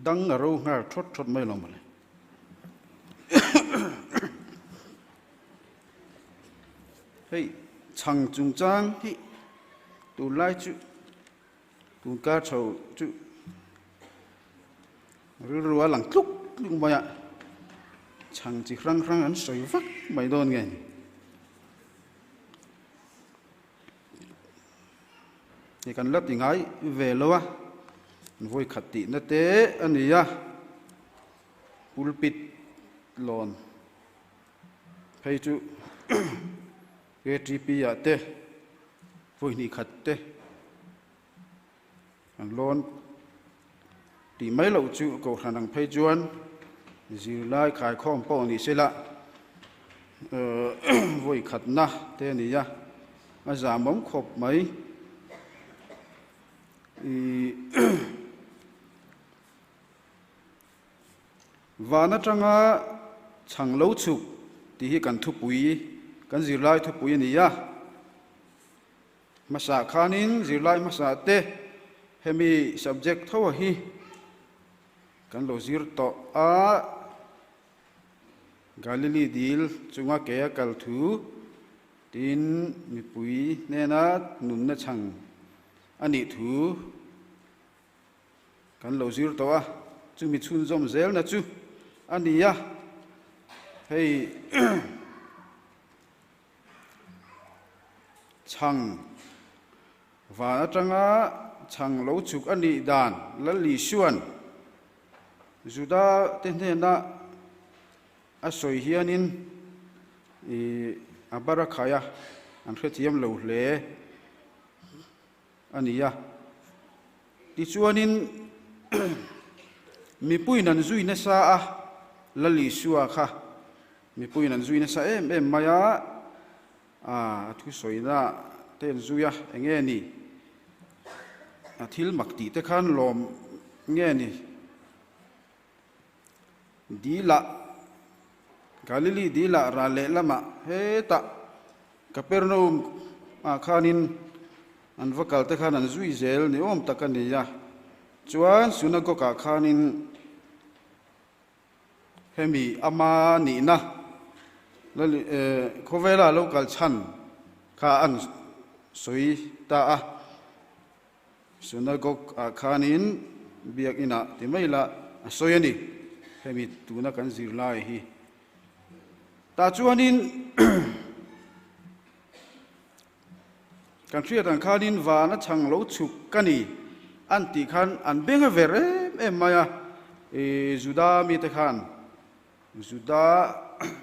Dang a ro nghal thawt thawt mai lo mawle. Hei chhang chungchang hi tunlai chu tunkar chho chu rilru a lang tluk tluk mai a, chhang chi hrang hrang an sawi vak mai dawn nge ni. Hei kan la ti ngai ve lo a, vawi khat tihna te a ni a, pulpit lawn phei chu KTP ah te vawi hnih khat te an lawn tih mai loh chu kohhran ang phei chuan zirlai khaikhawm pawh ni sela vawi khatna te a ni a, a zahmawm khawp mai. Van atanga chhang lo chhuk tih hi kan thupui, kan zirlai thupui a ni a. Hmasa khanin zirlai hmasa te hemi subject tho hi kan lo zir tawh a, Galili dil chunga ke a kal thu tiin mipui hnena nunna chhang a nih thu kan lo zir tawh a, chumi chhunzawm zelna chu a ni a, hei Chhang van atanga chhang lo chhuk a nih dan Lal Isua'n Juda te hnena a sawi hianin a barakhai a, an hrethiam lo hle a ni a. Tichuanin mipuiin an zui nasa a, Lal Isua kha Mipuiin an zui nasa em em mai a, a thusawina te an zui a, eng nge ni? A thil mak tih te khan lawm nge ni? Dilah, Galili dilah ral lehlamah hetah Kapernaum ah khanin an va kal te khan an zui zel ni awm tak a ni a, chuan synagogue ah khanin Hemi ama nihna khawvela lo kal chhan kha an sawi ta a, Synagogue ah khanin biakinn ah ti mai la a sawi a ni. Hemi tuna kan zirlai hi tah chuanin Kan hriat ang khanin van a chhang lo chhuk ka ni an tih khan an beng a ver em em mai a, i Juda mite khan, Juda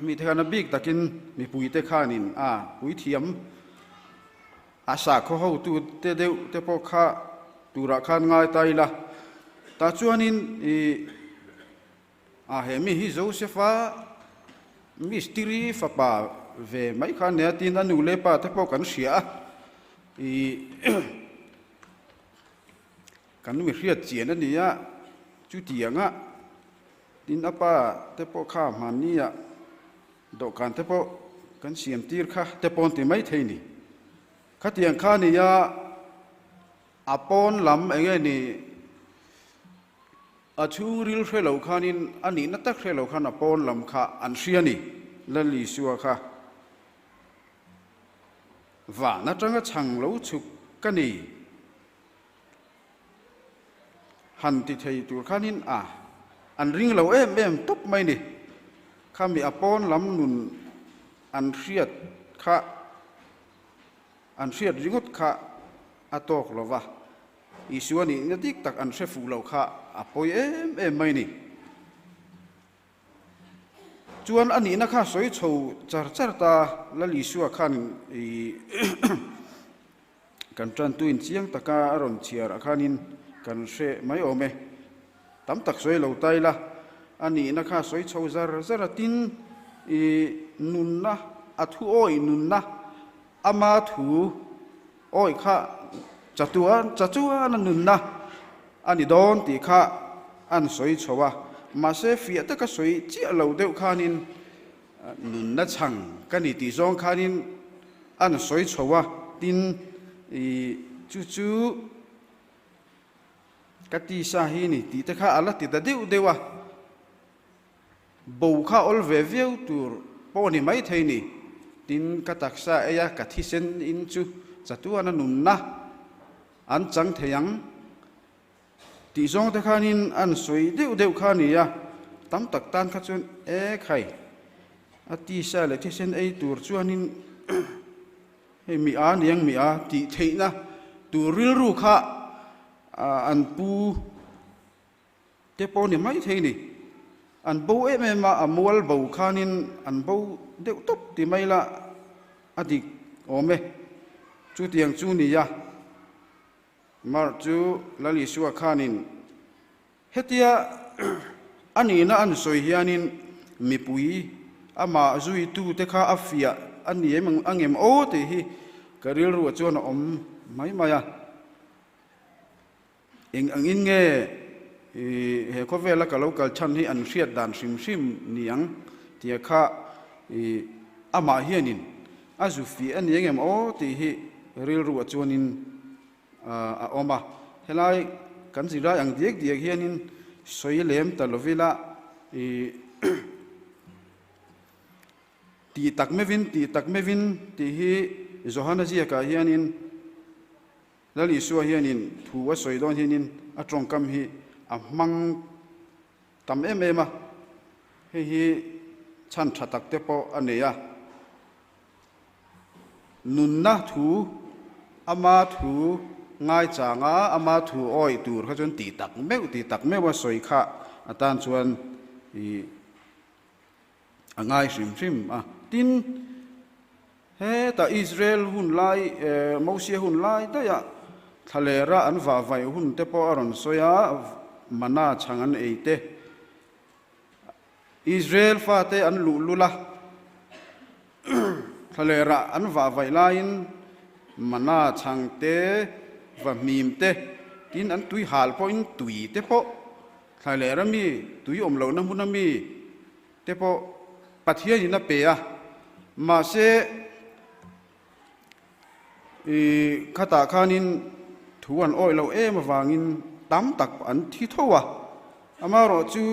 mite khan a bik takin mipuite khanin a puithiam a sakhaw hotu te deuh te pawh kha turah khan ngai ta ila, tah chuanin i A he mi hi Josefa mistiri fapa ve mai kha nia tin a nu leh pa te pawh kan hria a, ih kan mi hriat chian a nia chutiang a tin a pa te pawh kha hmanni ah dawhkan te pawh kan siam tir kha te pawn ti mai thei ni. Khatiang kha nia a pawn lam eng nge ni A chhungril hre lo khanin a nihna tak hre lo khan a pawn lam kha an hria ni, Lal Isua kha van atanga chhang lo chhuk ka ni han ti thei tur khanin a an ring lo em em tawp mai ni. Khami a pawn lam nun an hriat kha an hriat ringawt kha a tawk lo va. Isua nihna dik tak an hre fuh lo kha a pawi em em mai ni. Chuan a nihna kha sawi chho char char ta Lal Isua khan i kan tantuin chiang taka a rawn chhiar ah khanin kan hre mai awm e. Tam tak sawi lo ta ila a nihna kha sawi chho zar zar a tin i nunna a thu awih nunna ama thu Awi kha chatuan chachuan a nunna a ni dawn tih kha an sawi chho a, mahse fiah taka sawi chiah lo deuh khanin nunna chhang ka ni tih zawng khanin an sawi chho a, tin i chu chu. Ka tisa hi ni tih te kha a la ti ta deuh deuh a, bo kha awl ve viau tur pawh ni maithei ni. Tin, ka taksa ei a, ka thisen in chu chatuana nunna an chang thei ang tih zawng te khanin an sawi deuh deuh kha a ni a, tam tak tan kha chuan e khai, a tisa leh thisen ei tur chuanin Hei mi a niang mi a tih theihna tur rilru kha an pu te pawh ni mai thei ni. An bo em em a, a mual bo khanin an bo deuh tawp ti mai la a dik awm e. Chutiang chu ni a, Mark chu Lal Isua khanin Hetia a nihna an sawi hianin mipui amah zuitute kha a fiah a ni em ang em aw tih hi ka rilruah chuan a awm mai mai a. Eng angin nge he khawvela ka lo kal chhan hi an hriat dan hrim hrim ni ang tia kha amah hianin a zu fiah a ni ang em aw tih hi rilruah chuanin a awm a. Helai kan zirlai ang diak diak hianin sawi lem ta lovila i tih tak meuhin tih tak meuhin tih hi Johana ziakah hianin Lal Isua hianin thu a sawi dawn hianin a tawngkam hi a hmang tam em em a. Hei hi chhan tha tak te pawh a nei a. Nunna thu, ama thu ngaichanga ama thu awih tur kha chuan tih tak meuh tih tak meuh a sawi kha atan chuan ih a ngai hrim hrim a. Tin, hetah Israel hun lai eh Mosia hun lai daihah thlalera an vahvaih hun te pawh a rawn sawi a, mana chhang an ei te. Israel fate an luhlul a, thlalerah an vahvaih laiin mana chhang te, vahmim te, tin an tui hal pawhin tui te pawh thlaler a mi, tui awm lohna hmun a mi te pawh Pathianin a pe a. Mahse, I khatah khanin thu an awih loh em avangin tam tak an thi tho a, amaherawh chu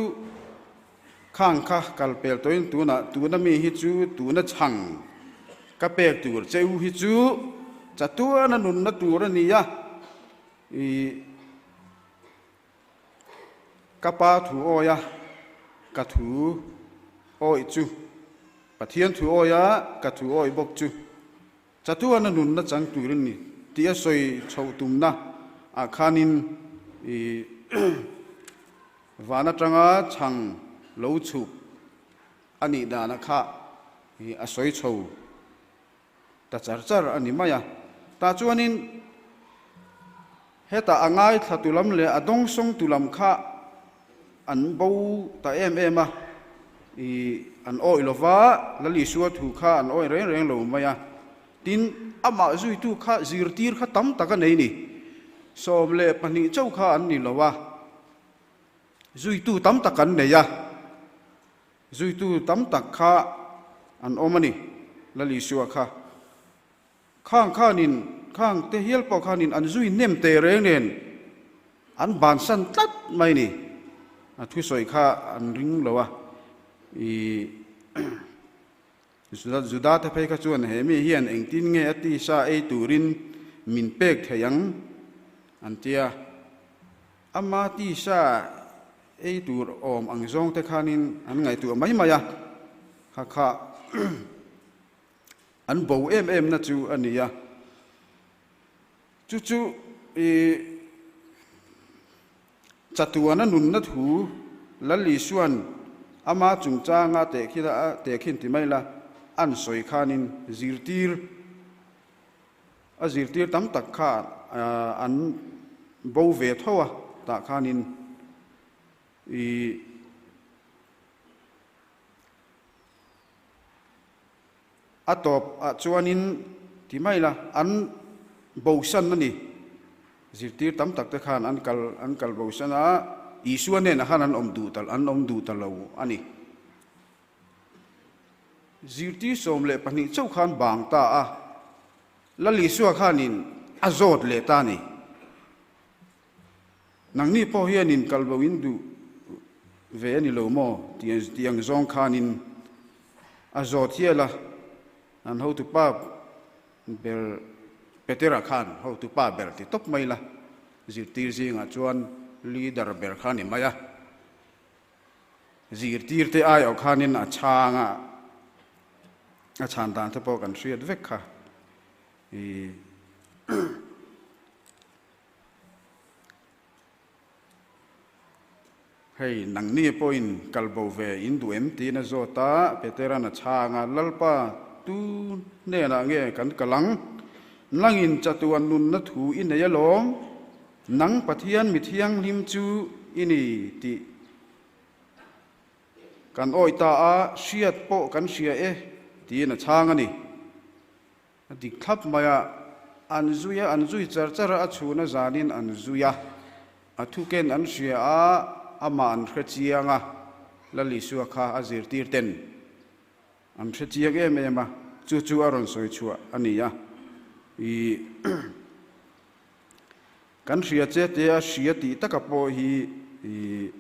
khang kha kal pel tawhin tunah tuna mi hi chu tuna chhang ka pek tur che u hi chu chatuana nunna tur a ni a, i ka pa thu awi a, ka thu awih chu Pathian thu awi a, ka thu awih bawk chu. Chatuana nunna chang tur in ni tih a sawi chhoh tumna ah khanin i van atanga chhang lo chhuk a nih dana kha i a sawi chho ta char char a ni mai a. Tah chuanin hetah a ngaithla tu lam leh a dawngsawng tu lam kha An bo ta em em a, i an awih lo va, Lal Isua thu kha an awih reng reng lo mai a. Tin, amah zuitu kha zirtir kha tam tak a nei ni. 12 chauh kha an ni lo a, zuitu tam tak an nei a, zuitu tam tak kha an awm a ni, Lal Isua kha. Khang khanin, khang te hial pawh khanin an zui hnem teh reng nen an bansan tlat mai ni. A thusawi kha an ring lo a, i Juda te phei kha chuan he mi hian engtin nge a tisa ei turin min pek thei ang an ti a. Ama tisa ei tur awm ang zawng te khanin an ngaihtuah mai mai a, kha kha An bo em em na chu a ni a, chu chu i chatuana nunna thu Lal Isua'n ama chungchanga tehkhin a tehkhin ti mai la, an sawi khanin zirtir a zirtir tam tak kha an bo ve tho a, tah khanin i A tawp ah chuanin ti mai la, an bosan a ni. Zirtir tam tak te khan an kal an kal bosan a, Isua hnenah khan an awm duh ta an awm duh ta lo a ni. Zirtir 12 chauh khan bang ta a, Lal Isua khanin a zawt leh ta a ni. Nangni pawh hianin kalbo in duh ve a ni lo maw? Tih ang zawng khanin a zawt hial a, an hotupa ber Petera khan hotupa ber ti tawp mai la, zirtir zingah chuan leader ber kha a ni mai a. Zirtirte aiawh khanin a chhang a, a chhan dan te pawh kan hriat vek kha. Hei, nangni pawhin kalbo ve in duh em? tiin a zawt a, Petera'n a chhang a, Lalpa, tu hnenah nge kan kal ang? Nangin chatuan nunna thu i nei alawm, nang Pathian mi thianghlim chu i ni tih kan awih ta a, hriat pawh kan hria e, tiin a chhang a ni. A dik thlap mai a, an zui a, an zui char char a, a chhun a zanin an zui a, a thuken an hria a, amah an hre chiang a, Lal Isua kha a zirtir ten an hre chiang em em a, chu chu a rawn sawi chhuah a ni a, i kan hria che te a hria tih taka pawh hi i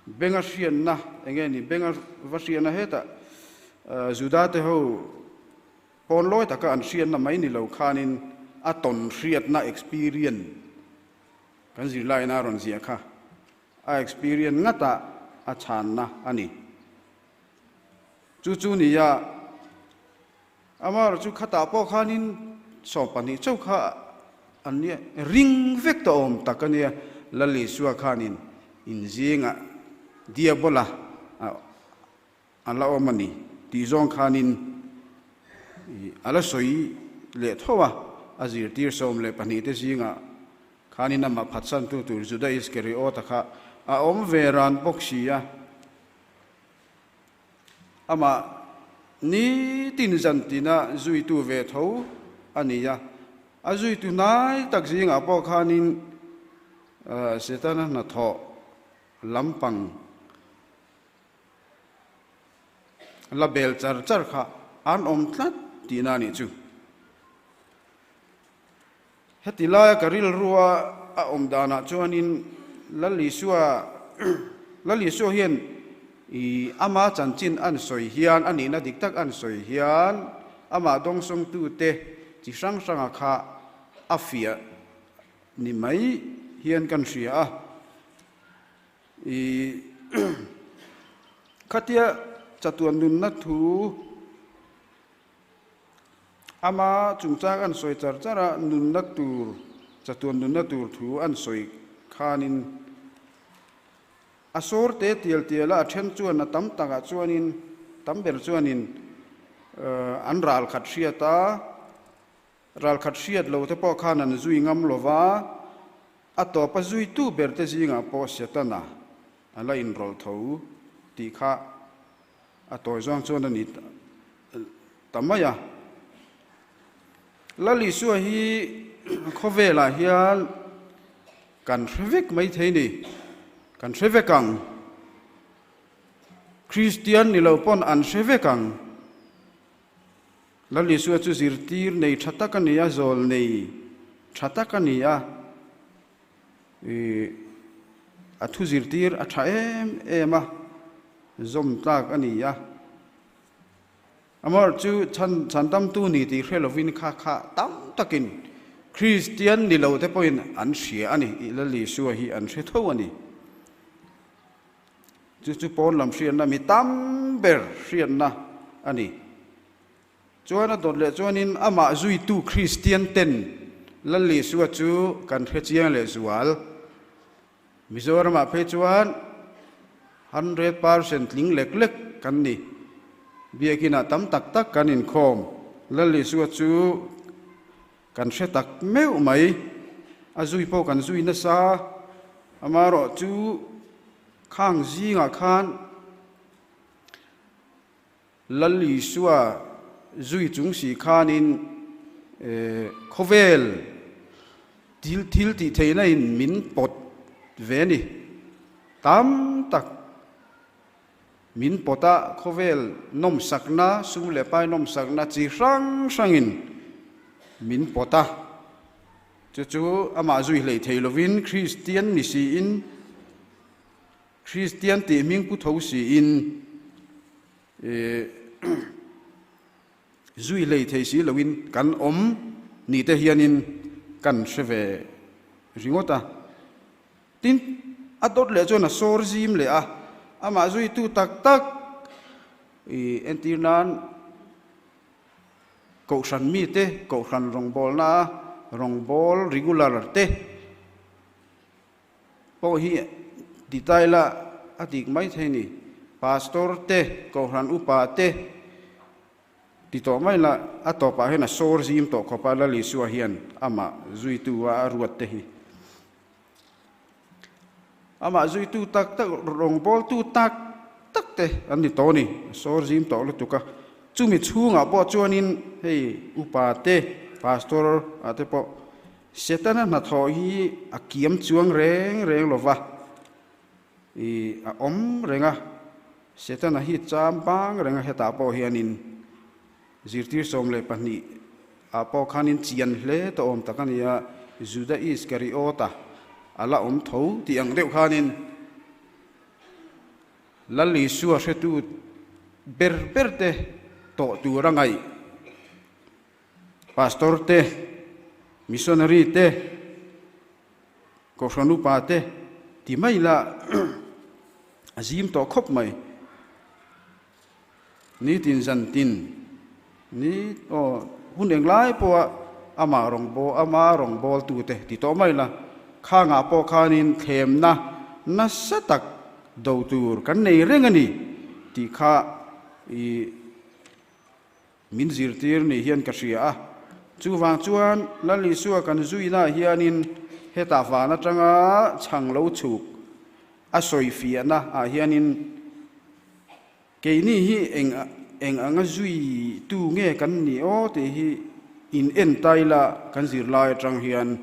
benga hriatna enge ni benga va hriatna hetah Juda te ho Pawn lawi taka an hriatna mai ni lo khanin a tawn hriatna experience kan zirlaina a rawn ziah kha a experience ngatah a chhanna a ni. Chu chu nia amaherawh chu khatah pawh khanin 12 chauh kha an nia ring vek ta awm tak a nia Lal Isua khanin inzingah diabola a A la awm a ni tih zawng khanin a la sawi leh tho a, a zirtir 12 te zingah khanin amah phatsantu tur Juda Iskariota kha a awm ve ran bawk si a. Amah nitin zantina zuitu ve tho a ni a, a zuitu hnai tak zingah pawh khanin Setana hnathawh lampang La bel char char kha an awm tlat tihna a nih chu. Heti laia ka rilrua a awm danah chuanin Lal Isua Lal Isua hian i ama chanchin an sawi hian, a nihna dik tak an sawi hian amah dawngsawngtute chi hrang hranga kha a fiah ni mai hian kan hria a. I khatia chatuan nunna thu ama chungchang an sawi char char a, nunna tur, chatuan nunna tur thu an sawi khanin a sawr te tial tial a, a then chuan a tam takah chuanin tam ber chuanin an ral khat hriat a, ral khat hriat lo te pawh khan an zui ngam lo va, A tawpa zuitu berte zingah pawh Setana a la inrawlh tho tih kha a tawi zawng chuan a ni ta mai a. Lal Isua hi khawvelah hian kan hre vek mai thei ni, kan hre vek ang. Kristian ni lo pawn an hre vek ang. Lal Isua chu zirtir nei tha tak a ni a, zawl nei tha tak a ni a, ih a thu zirtir a tha em em a, zawm tlak a ni a. Amaherawhchu chu chhan chhandamtu ni tih hre lovin kha kha tam takin Kristian ni lo te pawhin an hria a ni, ih Lal Isua hi an hre tho a ni. Chu chu pawn lam hriatna mi tam ber hriatna a ni. Chuan a dawt leh chuanin amah zuitu Kristian ten Lal Isua chu kan hre chiang leh zual. Mizoramah phei chuan 100% tling lek lek kan ni. Biakinah tam tak tak kan inkhawm. Lal Isua chu Kan hre tak meuh mai, a zui pawh kan zui nasa, amaherawh chu khang zingah khan Lal Isua zui chung si khanin khawvel thil thil tih theihna in min pawt ve a ni tam tak. Min pawt a, khawvel nawmsakna, sum leh pai nawmsakna chi hrang hrangin min pawt a. Chu chu amah zui hlei thei lovin Kristian ni siin, Kristian tih hming pu tho siin zui hlei thei si loin kan awm ni te hianin kan hre ve ringawt a. Tin, a dawt leh chuan a sawr zim leh a, amah zuitu tak tak i entir nan Kohhran mite, Kohhran rawngbawlna rawngbawl regular te pawh hi detail a a dik mai thei a ni. Pastor te, Kohhran upa te ti tawh mai la, a tawpah hian a sawr zim tawh khawp a, Lal Isua hian amah zuitu a a ruat te hi. Amah zuitu tak tak, rawngbawltu tak tak te an ni tawh a ni, a sawr zim tawh lutuk a. Chumi chhungah pawh chuanin hei upa te, pastor ah te pawh Setana hnathawh hi a kiam chuang reng reng lo va, ih a awm reng a, Setana hi cham bang reng a hetah pawh hianin Zirtir 12 ah pawh khanin chian hle ta awm tak a ni a, Juda Iskariota a la awm tho tih ang deuh khanin Lal Isua hretu ber ber te tawh tur a ngaih Pastor te, Missionary te, Kohhran upa te ti mai la a zim tawh khawp mai. Nitin zan tin ni aw hun englai pawha amah rawngbâwl ama rawngbâwltute ti tawh mai la, khangah pawh khanin thlemna nasa tak do tur kan nei reng a ni tih kha i min zirtir ni hian ka hria a. Chuvang chuan Lal Isua kan zuinaah hianin hetah van atanga chhang lo chhuk a sawifiahna ah hianin Keini hi eng eng anga zui tu nge kan nih aw tih hi in en ta ila kan zirlai atang hian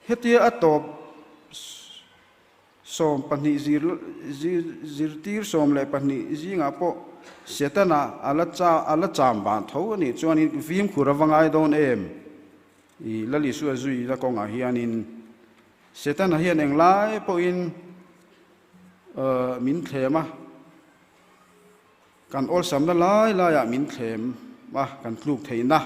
hetia a tawp 12 zir zirtir 12 zingah pawh Setana a la cha a la cham van tho a nih chuanin fimkhur a va ngai dawn em i Lal Isua zuina kawngah hianin Setana hian englai pawhin min thlem a, kan awlsamna lai laiah min thlem a, kan tluk theihna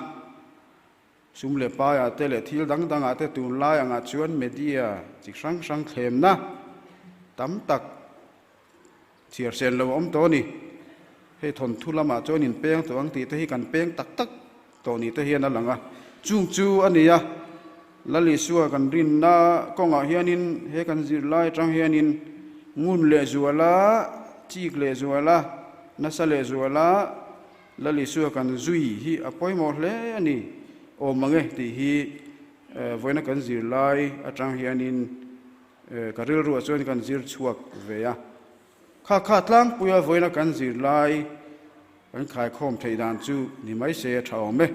sum leh paiah te leh thil dang dangah te tunlai angah chuan media chi hrang hrang thlemna tam tak Chhiar sen lo a awm tawh a ni. Hei thawnthu lamah chuan in peng tawh ang tih te hi kan peng tak tak tawh ni te hian a lang a. Chung chu a ni a, Lal Isua kan rinna kawngah hianin he kan zirlai atang hianin ngun leh zuala, chik leh zuala, nasa leh zuala Lal Isua kan zui hi a pawimawh hle a ni awm ang e tih hi vawiina kan zirlai atang hianin Ka rilruah chuan kan zir chhuak ve a, kha kha tlangpuia vawiina kan zirlai kan khaikhawm theih dan chu ni mai se a tha awm e.